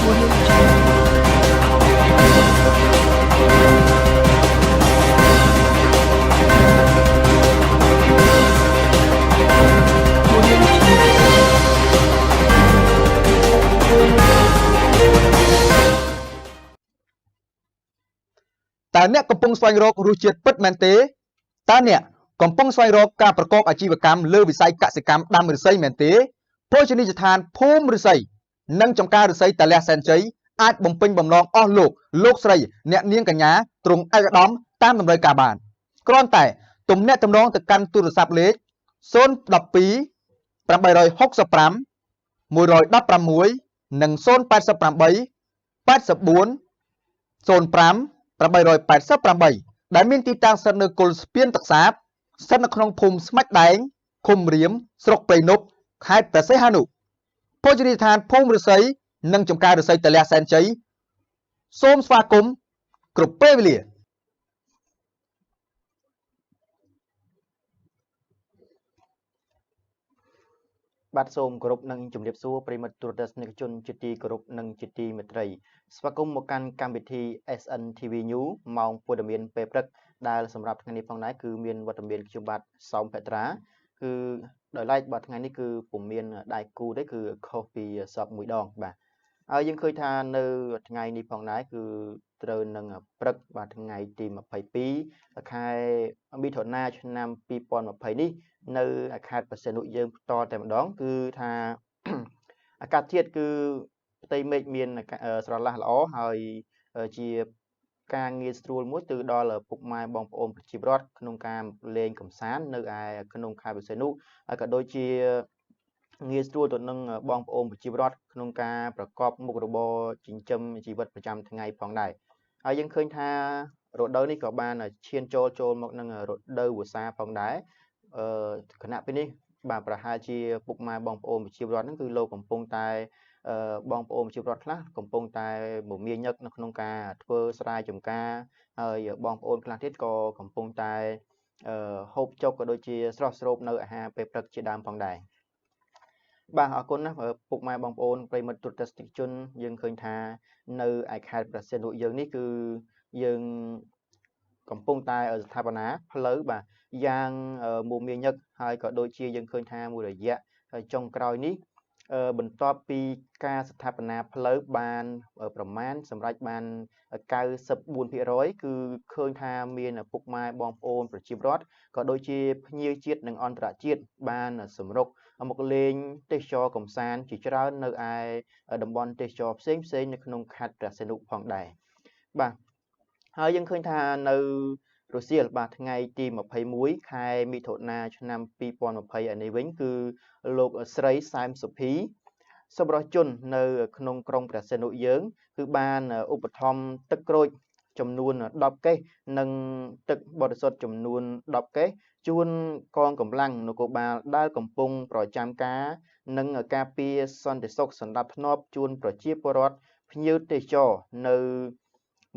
Audio Jungle. Audio Jungle. តើអ្នកកំពុងស្វែងរករសជាតិពិតមែនទេតើអ្នកកំពុងស្វែងរកការប្រកបអាជីវកម្មលើវិស័យកសិកម្មដាំឫស្សីមែនទេភោជនីយដ្ឋានភូមិឫស្សីនិងចំការឫស្សីតាលះសែនជ័យអាចបំពេញបំណងអស់លោកលោកស្រីអ្នកនាងកញ្ញាទ្រង់ឯកឧត្តមតាមតម្រូវការបានគ្រាន់តែទំនាក់ទំនងទៅកាន់ទូរស័ព្ទលេខ012 865 116និង088 84 05 888ដែលមានទីតាំងស្ថិតនៅគល់ស្ពានទឹកសាបស្ថិតនៅក្នុងភូមិស្មាច់ដែងឃុំរៀមស្រុកព្រៃនប់ខេត្តព្រះសីហនុភោជនីយដ្ឋានភូមិឫស្សីនិងចំការឫស្សីតលះសែនជ័យសូមស្វាគមន៍គ្រប់ពេលវេលា បាទសូមគោរពនិងជម្រាបសួរប្រិយមិត្តទូរទស្សនិកជនជាទីគោរពនិងជាទីមេត្រីស្វាគមន៍មកកាន់កម្មវិធី SN TV News ម៉ោងព័ត៌មានពេលព្រឹកដែលសម្រាប់ថ្ងៃនេះផងដែរគឺមានវត្តមានខ្ញុំបាទសោមភត្រាគឺដោយឡែកបាទថ្ងៃនេះគឺពុំមានដៃគូទេគឺខុសពីសពមួយដងបាទហើយយើងឃើញថានៅថ្ងៃនេះផងដែរគឺត្រូវនឹងព្រឹកបាទថ្ងៃទី22ខែមិថុនាឆ្នាំ2020នេះនៅខេត្តព្រះសីហនុយើងផ្ទាល់តែម្ដងគឺថាអាកាសធាតុគឺផ្ទៃមេឃមានស្រឡះល្អហើយជាការងាយស្រួលមួយទៅដល់ពុកម៉ែបងប្អូនប្រជាពលរដ្ឋក្នុងការលេងកម្សាន្តនៅឯក្នុងខេត្តព្រះសីហនុហើយក៏ដូចជាងាយស្រួលទៅនឹងបងប្អូនប្រជាពលរដ្ឋក្នុងការប្រកបមុខរបរចិញ្ចឹមជីវិតប្រចាំថ្ងៃផងដែរហើយយើងឃើញថារដូវនេះក៏បានឈានចូលមកនឹងរដូវវស្សាផងដែរខណៈពេលនេះបាទប្រហែលជាពុកម៉ែបងប្អូនប្រជាពលរដ្ឋហ្នឹងគឺលោកកំពុងតែបងប្អូនប្រជាពលរដ្ឋខ្លះកំពុងតែមមាញឹកនៅក្នុងការធ្វើស្រែចម្ការហើយបងប្អូនខ្លះទៀតក៏កំពុងតែហូបចុកក៏ដូចជាស្រស់ស្រូបនៅអាហារពេលព្រឹកជាដើមផងដែរបាទអរគុណណាស់ពុកម៉ែបងប្អូនប្រិយមិត្តទូរទស្សនិកជនយើងឃើញថានៅឯខេត្តព្រះសីហនុយើងនេះគឺយើងកំពុងតែស្ថាបនាផ្លូវបាទយ៉ាងមមាញឹកហើយក៏ដូចជាយើងឃើញថាមួយរយៈចុងក្រោយនេះបន្ទាប់ពីការស្ថាបនាផ្លូវបានប្រមាណសម្រេចបាន 94% គឺឃើញថាមានពុកម៉ែបងប្អូនប្រជាពលរដ្ឋក៏ដូចជាភ្ញៀវជាតិនិងអន្តរជាតិបានសម្រុកមកលេងទេសចរកម្សាន្តជាច្រើននៅឯតំបន់ទេសចរផ្សេងៗនៅក្នុងខេត្តព្រះសីហនុផងដែរបាទហើយយើងឃើញថានៅរសៀលបាទថ្ងៃទី21ខែមិថុនាឆ្នាំ2020ឯនេះវិញគឺលោកស្រីសែមសុភីសប្បុរសជននៅក្នុងក្រុងព្រះសីហនុយើងគឺបានឧបត្ថម្ភទឹកក្រូចចំនួន10កេសនិងទឹកបរិសុទ្ធចំនួន10កេសជូនកងកម្លាំងនគរបាលដែលកំពុងប្រចាំការនិងការពារសន្តិសុខសណ្ដាប់ធ្នាប់ជូនប្រជាពលរដ្ឋភ្ញៀវទេសចរនៅ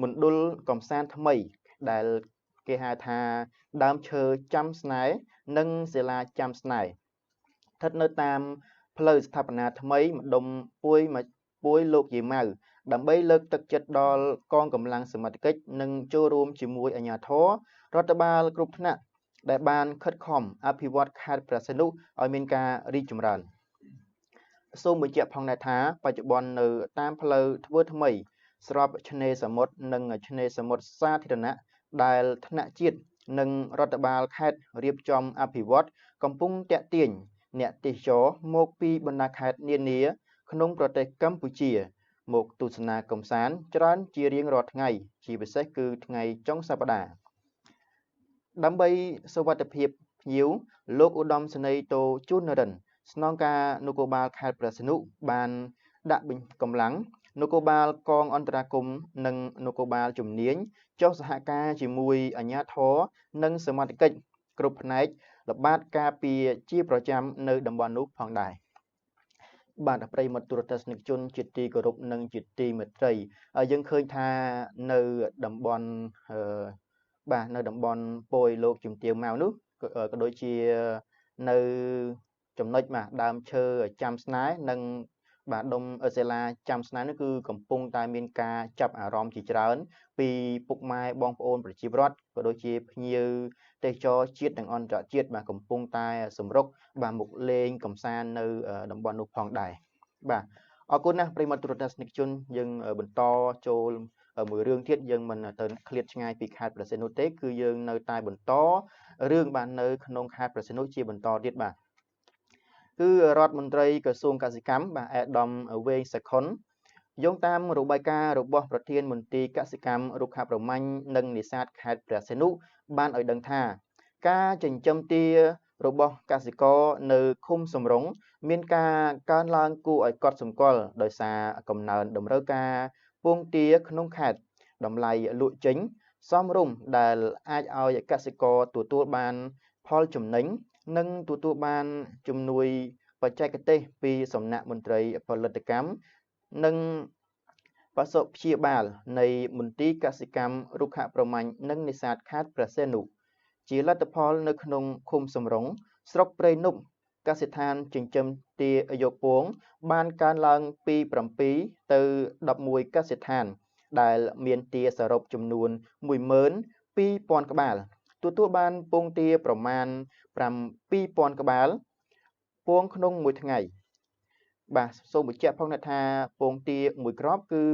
មណ្ឌលកម្សាន្តថ្មីដែលគេហៅថាដើមឈើចាំស្នេហ៍និងសាលាចាំស្នេហ៍ស្ថិតនៅតាមផ្លូវស្ថាបនាថ្មីម្ដុំពួយលោកយាយម៉ៅដើម្បីលើកទឹកចិត្តដល់កងកម្លាំងសមត្ថកិច្ចនិងចូលរួមជាមួយអាជ្ញាធររដ្ឋបាលគ្រប់ថ្នាក់ដែលបានខិតខំអភិវឌ្ឍខេត្តព្រះសីហនុឲ្យមានការរីកចម្រើនសូមបញ្ជាក់ផងដែរថាបច្ចុប្បន្ននៅតាមផ្លូវធ្វើថ្មីស្របឆ្នេរសមុទ្រនិងឆ្នេរសមុទ្រសាធារណៈដែលថ្នាក់ជាតិនិងរដ្ឋបាលខេត្តរៀបចំអភិវឌ្ឍកំពុងទាក់ទាញអ្នកទេសចរមកពីបណ្ដាខេត្តនានាក្នុងប្រទេសកម្ពុជាមកទស្សនាកម្សាន្តច្រើនជារៀងរាល់ថ្ងៃជាពិសេសគឺថ្ងៃចុងសប្តាហ៍ដើម្បីសុវត្ថិភាពភ្ញៀវលោកឧត្តមសេនីយ៍តូជួននរិនស្នងការនគរបាលខេត្តព្រះសីហនុបានដាក់កម្លាំងនគរបាលកងអន្តរាគមន៍និងនគរបាលជំនាញចុះសហការជាមួយអាជ្ញាធរនិងសមត្ថកិច្ចគ្រប់ផ្នែកល្បាតការពារជាប្រចាំនៅតំបន់នោះផងដែរបាទប្រិយមិត្តទូរទស្សនិកជនជាទីគោរពនិងជាទីមេត្រីយើងឃើញថានៅតំបន់បាទនៅតំបន់ពយលោកជំទាវម៉ៅនោះក៏ដូចជានៅចំណុចបាទដើមឈើចាំស្នេហ៍និង បាទដុំសិលាចាំស្នេហ៍នេះគឺកំពុងតែមានការចាប់អារម្មណ៍ជាច្រើនពីពុកម៉ែបងប្អូនប្រជាពលរដ្ឋក៏ដូចជាភ្ញៀវទេសចរជាតិនិងអន្តរជាតិបាទកំពុងតែសម្រុកបាទមកលេងកម្សាន្តនៅតំបន់នោះផងដែរបាទអរគុណណាស់ប្រិយមិត្តទូរទស្សនិកជនយើងបន្តចូលមួយរឿងទៀតយើងមិនទៅឃ្លាតឆ្ងាយពីខេត្តព្រះសីហនុទេគឺយើងនៅតែបន្តរឿងបាទនៅក្នុងខេត្តព្រះសីហនុជាបន្តទៀតបាទគឺរដ្ឋមន្ត្រីក្រសួងកសិកម្មបាទអេដាមវេងសាខុនយោងតាមរបាយការណ៍របស់ប្រធានមន្ទីរកសិកម្មរុក្ខាប្រមាញ់និងនេសាទខេត្តព្រះសីហនុបានឲ្យដឹងថាការចិញ្ចឹមទារបស់កសិករនៅឃុំសំរងមានការកើនឡើងគួរឲ្យកត់សម្គាល់ដោយសារកំណើនតម្រូវការពងទាក្នុងខេត្តតម្លៃលក់ចេញសមរម្យដែលអាចឲ្យកសិករទទួលបានផលចំណេញនិងទទួលបានជំនួយបច្ចេកទេសពីសំណាក់មន្ត្រីផលិតកម្មនិងបសុព្យាបាលនៃមន្ទីរកសិកម្មរុក្ខាប្រមាញ់និងនេសាទខេត្តព្រះសីហនុជាលទ្ធផលនៅក្នុងឃុំសំរងស្រុកព្រៃនប់កសិដ្ឋានចិញ្ចឹមទាយកពងបានកើនឡើងពី7ទៅ11កសិដ្ឋានដែលមានទាសរុបចំនួន 12000 ក្បាលទទួលបានពងទាប្រមាណ 7000 ក្បាលពងក្នុងមួយថ្ងៃបាទសូមបញ្ជាក់ផងថាពងទាមួយគ្រាប់គឺ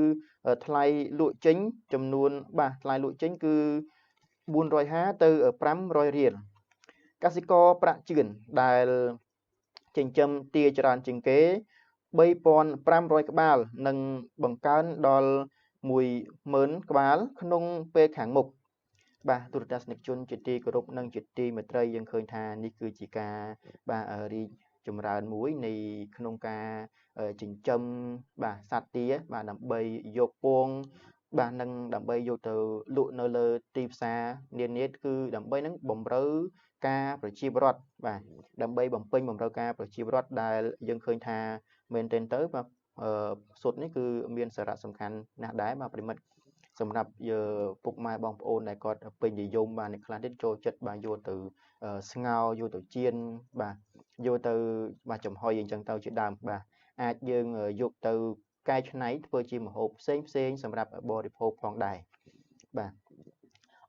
ថ្លៃលក់ចេញចំនួនបាទថ្លៃលក់ចេញគឺ450ទៅ500រៀលកសិករប្រាក់ជឿនដែលចិញ្ចឹមទាច្រើនជាងគេ 3500 ក្បាលនិងបង្កើនដល់ 10000 ក្បាលក្នុងពេលខាងមុខបាទទូរទស្សនិកជនជាទីគោរពនិងជាទីមេត្រីយើងឃើញថានេះគឺជាការបាទរីកចម្រើនមួយនៃក្នុងការចិញ្ចឹមបាទសត្វទាបាទដើម្បីយកពងបាទនិងដើម្បីយកទៅលក់នៅលើទីផ្សារនានាគឺដើម្បីនឹងបំរើការប្រជាពលរដ្ឋបាទដើម្បីបំពេញបំរើការប្រជាពលរដ្ឋដែលយើងឃើញថាមែនទែនទៅបាទសុទ្ធនេះគឺមានសារៈសំខាន់ណាស់ដែរបាទប្រិមិត្តសម្រាប់ពុកម៉ែបងប្អូនដែលគាត់ពេញនិយមបាទអ្នកខ្លះទៀតចូលចិត្តបាទយកទៅស្ងោរយកទៅចៀនបាទយកទៅបាទចំហុយអញ្ចឹងទៅជាដើមបាទអាចយើងយកទៅកែច្នៃធ្វើជាម្ហូបផ្សេងផ្សេងសម្រាប់បរិភោគផងដែរបាទ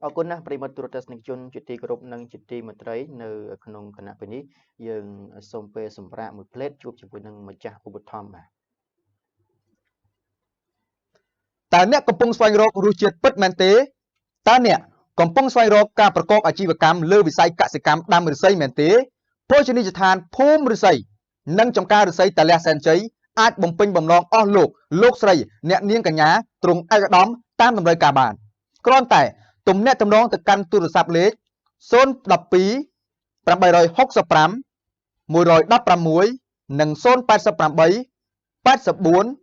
អរគុណណាស់ប្រិយមិត្តទូរទស្សនិកជនជាទីគោរពនិងជាទីមេត្រីនៅក្នុងគណៈពេលនេះយើងសូមពេលសម្រាកមួយភ្លែតជួបជាមួយនឹងម្ចាស់ឧបត្ថម្ភបាទតើអ្នកកំពុងស្វែងរករសជាតិពិតមែនទេតើអ្នកកំពុងស្វែងរកការប្រកបអាជីវកម្មលើវិស័យកសិកម្មដាំឫស្សីមែនទេភោជនីយដ្ឋានភូមិឫស្សីនិងចំការឫស្សីតាលះសែនជ័យអាចបំពេញបំណងអស់លោកលោកស្រីអ្នកនាងកញ្ញាទ្រង់ឯកឧត្តមតាមតម្រូវការបានគ្រាន់តែទំនាក់ទំនងទៅកាន់ទូរស័ព្ទលេខ012 865 116និង088 84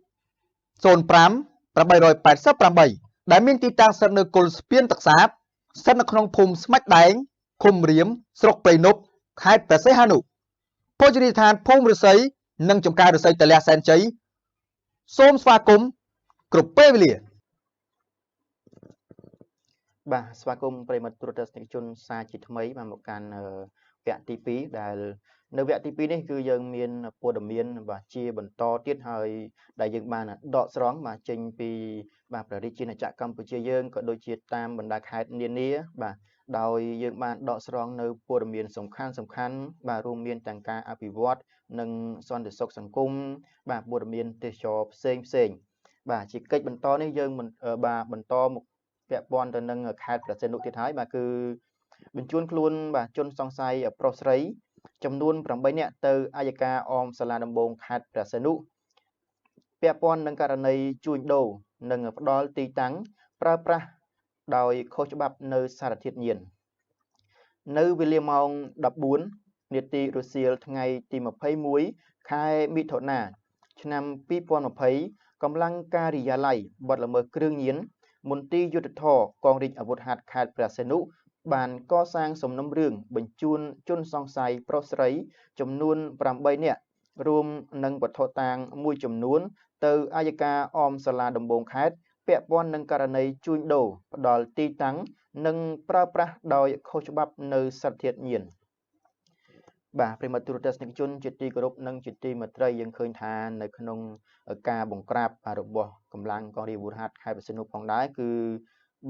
05 888ដែលមានទីតាំងស្ថិតនៅគល់ស្ពានទឹកសាបស្ថិតនៅក្នុងភូមិស្មាច់ដែងឃុំរៀមស្រុកព្រៃនប់ខេត្តព្រះសីហនុភោជនីយដ្ឋានភូមិឫស្សីនិងចំការឫស្សីតាលះសែនជ័យសូមស្វាគមន៍គ្រប់ពេលវេលាបាទស្វាគមន៍ប្រិយមិត្តទូរទស្សនិកជនសាជាថ្មីបាទមកកាន់វគ្គទី2ដែលនៅវគ្គទី2នេះគឺយើងមានព័ត៌មានបាទជាបន្តទៀតហើយដែលយើងបានដកស្រង់បាទចេញពីបាទព្រះរាជាណាចក្រកម្ពុជាយើងក៏ដូចជាតាមបណ្ដាខេត្តនានាបាទដោយយើងបានដកស្រង់នៅព័ត៌មានសំខាន់សំខាន់បាទរួមមានទាំងការអភិវឌ្ឍនិងសន្តិសុខសង្គមបាទព័ត៌មានទេសចរផ្សេងផ្សេងបាទជាកិច្ចបន្តនេះយើងបាទបន្តមកពាក់ព័ន្ធទៅនឹងខេត្តព្រះសីហនុទៀតហើយបាទគឺបញ្ជូនខ្លួនបាទជនសង្ស័យប្រុសស្រីចំនួន8នាក់ទៅអយ្យការអមសាលាដំបងខេត្តព្រះសីហនុពាក់ព័ន្ធនឹងករណីជួញដូរនិងផ្ដល់ទីតាំងប្រើប្រាស់ដោយខុសច្បាប់នៅសារធាតុញៀននៅវេលាម៉ោង14នាទីរសៀលថ្ងៃទី21ខែមិថុនាឆ្នាំ2020កម្លាំងការិយាល័យបទល្មើសគ្រឿងញៀនមន្ទីរយុត្តិធម៌កងរាជអាវុធហត្ថខេត្តព្រះសីហនុបានកសាងសំណុំរឿងបញ្ជូនជនសង្ស័យប្រុសស្រីចំនួន8នាក់រួមនឹងវត្ថុតាងមួយចំនួនទៅអយ្យការអមសាលាដំបងខេត្តពាក់ព័ន្ធនឹងករណីជួញដូរផ្ដល់ទីតាំងនិងប្រើប្រាស់ដោយខុសច្បាប់នៅសារធាតុញៀន បាទប្រិមត្តទូរទស្សនិកជនជាទីគោរពនិងជាទីមេត្រីយើងឃើញថានៅក្នុងការបង្ក្រាបរបស់កម្លាំងកងរាជអាវុធហត្ថខេត្តព្រះសីហនុផងដែរគឺ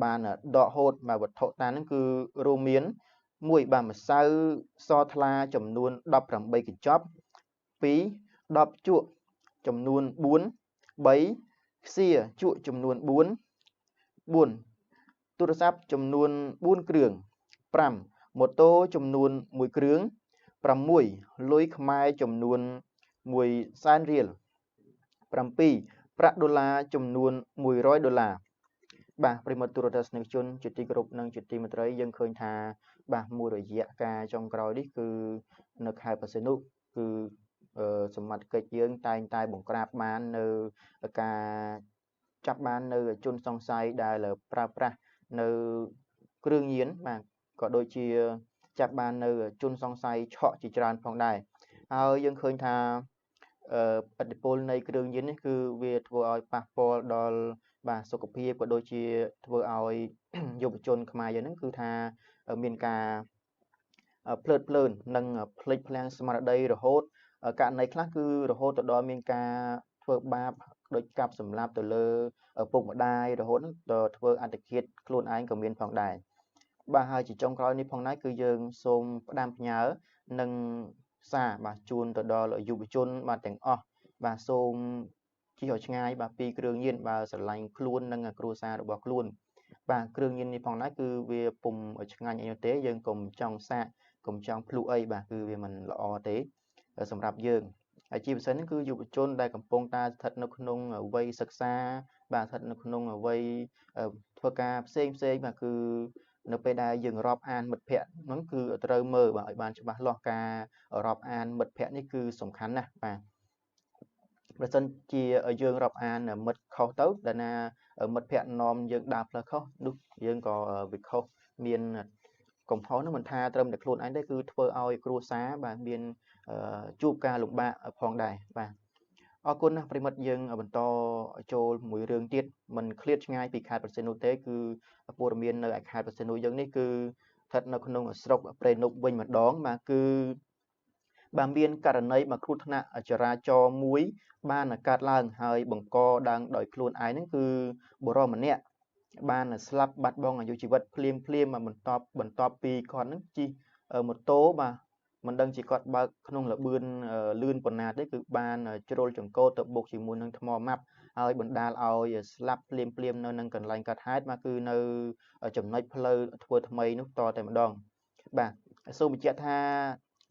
បានដកហូតបាទវត្ថុតាងហ្នឹងគឺរួមមាន1បាទម្សៅសថ្លាចំនួន18កញ្ចប់2 10ជក់ចំនួន4 3ខ្សៀជក់ចំនួន4 4ទូរស័ព្ទចំនួន4គ្រឿង5ម៉ូតូចំនួន1គ្រឿង6លុយខ្មែរចំនួន1សែនរៀល7ប្រាក់ដុល្លារចំនួន100ដុល្លារបាទប្រិមត្តទូរទស្សនិកជនជាទីគោរពនិងជាទីមេត្រីយើងឃើញថាបាទមួយរយៈការចុងក្រោយនេះគឺនៅខេត្តព្រះសីហនុគឺសមត្ថកិច្ចយើងតែងតែបង្ក្រាបបាននៅការចាប់បាននៅជនសង្ស័យដែលប្រើប្រាស់នៅគ្រឿងញៀនបាទក៏ដូចជាចាប់បាននៅជនសង្ស័យឆក់ជាច្រើនផងដែរហើយយើងឃើញថាឥទ្ធិពលនៃគ្រឿងញៀននេះគឺវាធ្វើឲ្យប៉ះពាល់ដល់បាទសុខភាពក៏ដូចជាធ្វើឲ្យយុវជនខ្មែរយើងហ្នឹងគឺថាមានការភ្លើតភ្លើននិងភ្លេចភ្លាំងស្មារតីរហូតករណីខ្លះគឺរហូតទៅដល់មានការធ្វើបាបដូចកាប់សម្លាប់ទៅលើឪពុកម្ដាយរហូតហ្នឹងដល់ធ្វើអត្តឃាតខ្លួនឯងក៏មានផងដែរបាទហើយជាចុងក្រោយនេះផងដែរគឺយើងសូមផ្ដាំផ្ញើនិងសារបាទជូនទៅដល់យុវជនបាទទាំងអស់បាទសូមជិះឲ្យឆ្ងាយបាទពីគ្រឿងញៀនបើស្រឡាញ់ខ្លួននិងគ្រួសាររបស់ខ្លួនបាទគ្រឿងញៀននេះផងដែរគឺវាពុំឆ្ងាញ់អីនោះទេយើងកុំចង់សាកកុំចង់ភ្លុះអីបាទគឺវាមិនល្អទេសម្រាប់យើងហើយជាពិសេសហ្នឹងគឺយុវជនដែលកំពុងតែស្ថិតនៅក្នុងវ័យសិក្សាបាទស្ថិតនៅក្នុងវ័យធ្វើការផ្សេងផ្សេងបាទគឺនៅពេលដែលយើងរាប់អានមិត្តភ័ក្តិហ្នឹងគឺត្រូវមើលបាទឲ្យបានច្បាស់លាស់ការរាប់អានមិត្តភ័ក្តិនេះគឺសំខាន់ណាស់បាទបើសិនជាយើងរាប់អានមិត្តខុសទៅដែលណាមិត្តភ័ក្តិនាំយើងដើរផ្លូវខុសនោះយើងក៏វាខុសមានកំហុសនោះមិនថាត្រឹមតែខ្លួនឯងទេគឺធ្វើឲ្យគ្រួសារបាទមានជួបការលំបាកផងដែរបាទអរគុណណាស់ប្រិមិត្តយើងបន្តចូលមួយរឿងទៀតមិនឃ្លាតឆ្ងាយពីខេត្តព្រះសីហនុទេគឺព័ត៌មាននៅឯខេត្តព្រះសីហនុយើងនេះគឺស្ថិតនៅក្នុងស្រុកព្រៃនប់វិញម្ដងបាទគឺបាទមានករណីបាទគ្រោះថ្នាក់ចរាចរណ៍មួយបានកើតឡើងហើយបង្កឡើងដោយខ្លួនឯងហ្នឹងគឺបុរសម្នាក់បានស្លាប់បាត់បង់អាយុជីវិតភ្លាមភ្លាមបន្ទាប់ពីគាត់ហ្នឹងជិះម៉ូតូបាទមិនដឹងជាគាត់បើកក្នុងល្បឿនលឿនប៉ុណ្ណាទេគឺបានជ្រុលចង្កូតទៅបុកជាមួយនឹងថ្មម៉ាប់ហើយបណ្ដាលឲ្យស្លាប់ភ្លាមភ្លាមនៅនឹងកន្លែងកើតហេតុបាទគឺនៅចំណុចផ្លូវធ្វើថ្មីនោះតតែម្ដងបាទសូមបញ្ជាក់ថា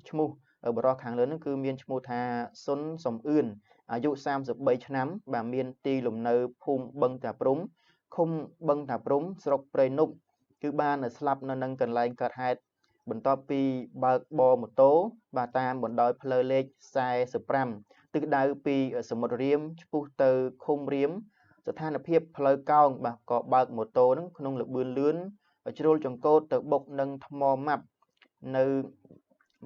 ឈ្មោះបុរសខាងលើនោះគឺមានឈ្មោះថាសុនសំអឿនអាយុ33ឆ្នាំបាទមានទីលំនៅភូមិបឹងតាព្រំឃុំបឹងតាព្រំស្រុកព្រៃនប់គឺបានស្លាប់នៅនឹងកន្លែងកើតហេតុបន្ទាប់ពីបើកបរម៉ូតូបាទតាមបណ្ដោយផ្លូវលេខ45ទិសដៅពីសមុទ្ររៀមឆ្ពោះទៅឃុំរៀមស្ថានភាពផ្លូវកោងបាទក៏បើកម៉ូតូនឹងក្នុងល្បឿនលឿនជ្រុលចង្កូតទៅបុកនឹងថ្មម៉ាប់នៅ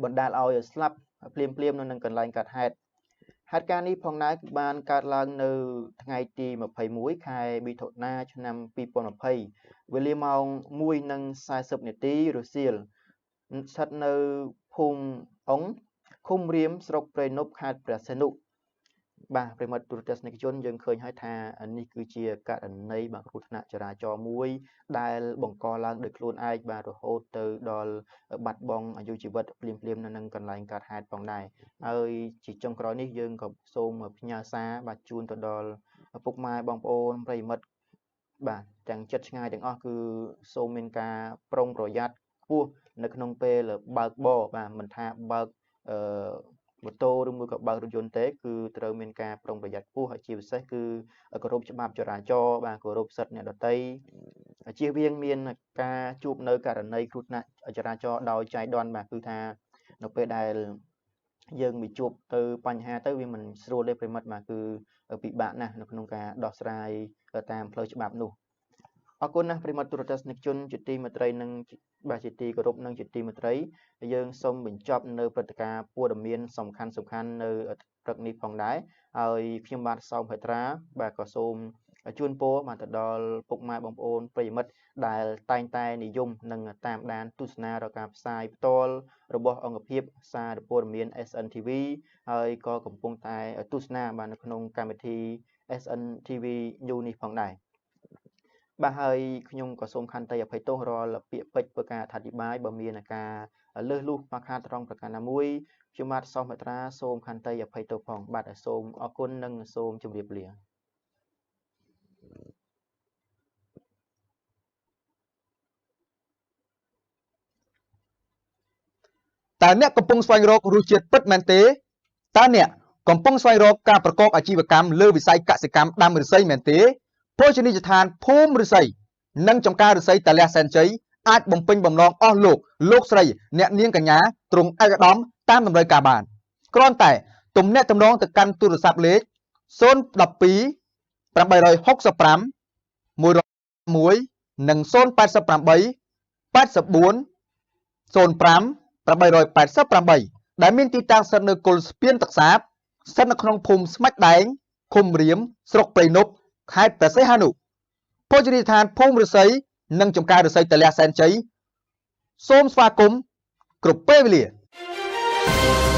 បណ្ដាលឲ្យស្លាប់ភ្លាមភ្លាមនៅនឹងកន្លែងកើតហេតុហេតុការណ៍នេះផងដែរគឺបានកើតឡើងនៅថ្ងៃទី21ខែមិថុនាឆ្នាំ2020វេលាម៉ោង1:40នាទីរសៀលស្ថិតនៅភូមិអុងឃុំរៀមស្រុកព្រៃនប់ខេត្តព្រះសីហនុបាទប្រិមត្តទូរទស្សនិកជនយើងឃើញហើយថានេះគឺជាករណីបាទគ្រោះថ្នាក់ចរាចរណ៍មួយដែលបង្កឡើងដោយខ្លួនឯងបាទរហូតទៅដល់បាត់បង់អាយុជីវិតភ្លាមភ្លាមនៅនឹងកន្លែងកើតហេតុផងដែរហើយជាចុងក្រោយនេះយើងក៏សូមផ្ញើសារបាទជូនទៅដល់ពុកម៉ែបងប្អូនប្រិយមិត្តបាទទាំងចិត្តឆ្ងាយទាំងអស់គឺសូមមានការប្រុងប្រយ័ត្នខ្ពស់នៅក្នុងពេលបើកបរបាទមិនថាបើកម៉ូតូឬមួយក៏បើករថយន្តទេគឺត្រូវមានការប្រុងប្រយ័ត្នខ្ពស់ហើយជាពិសេសគឺគោរពច្បាប់ចរាចរណ៍បាទគោរពសិទ្ធិអ្នកដទៃជៀសវាងមានការជួបនៅករណីគ្រោះថ្នាក់ចរាចរណ៍ដោយចៃដន្យបាទគឺថានៅពេលដែលយើងវាជួបទៅបញ្ហាទៅវាមិនស្រួលទេប្រិមិត្តបាទគឺពិបាកណាស់នៅក្នុងការដោះស្រាយតាមផ្លូវច្បាប់នោះអរគុណណាស់ប្រិមត្តទូរទស្សនិកជនជាទីមេត្រីនិងបាទជាទីគោរពនិងជាទីមេត្រីយើងសូមបញ្ចប់នៅព្រឹត្តិការណ៍ព័ត៌មានសំខាន់សំខាន់នៅព្រឹកនេះផងដែរហើយខ្ញុំបាទសោមហេត្រាបាទក៏សូម ជូនពរបាទទៅដល់ពុកម៉ែបងប្អូនប្រិយមិត្តដែលតែងតែនិយមនិងតាមដានទស្សនារកការផ្សាយផ្ទាល់របស់អង្គភាពសារព័ត៌មាន SNTV ហើយក៏កំពុងតែទស្សនាបាទនៅក្នុងកម្មវិធី SNTV News នេះផងដែរ។ បាទ ហើយខ្ញុំក៏សូមខន្តីអភ័យទោសរាល់ពាក្យពេចន៍ធ្វើការអធិប្បាយ បើមានការលើសលួសខ្វះខាតត្រង់ប្រការណាមួយ ខ្ញុំបាទសោះមេត្រាសូមខន្តីអភ័យទោសផង។ បាទ សូមអរគុណនិងសូមជម្រាបលា។ តើអ្នកកំពុងស្វែងរករសជាតិពិតមែនទេ? តើអ្នកកំពុងស្វែងរកការប្រកបអាជីវកម្មលើវិស័យកសិកម្មដាំឫស្សីមែនទេ? ភោជនីយដ្ឋានភូមិឫស្សីនិងចំការឫស្សីតាលះសែនជ័យអាចបំពេញបំណងអស់លោកលោកស្រីអ្នកនាងកញ្ញាទ្រង់ឯកឧត្តមតាមតម្រូវការបាន គ្រាន់តែទំនាក់ទំនងទៅកាន់ទូរស័ព្ទលេខ012 865 101និង088 84 05 888 ដែលមានទីតាំងស្ថិតនៅគល់ស្ពានទឹកសាប ស្ថិតនៅក្នុងភូមិស្មាច់ដែង ឃុំរៀម ស្រុកព្រៃនប់ ខេត្តព្រះសីហនុ។ ភោជនីយដ្ឋានភូមិឫស្សីនិងចំការឫស្សីតលះសែនជ័យសូមស្វាគមន៍គ្រប់ពេលវេលា។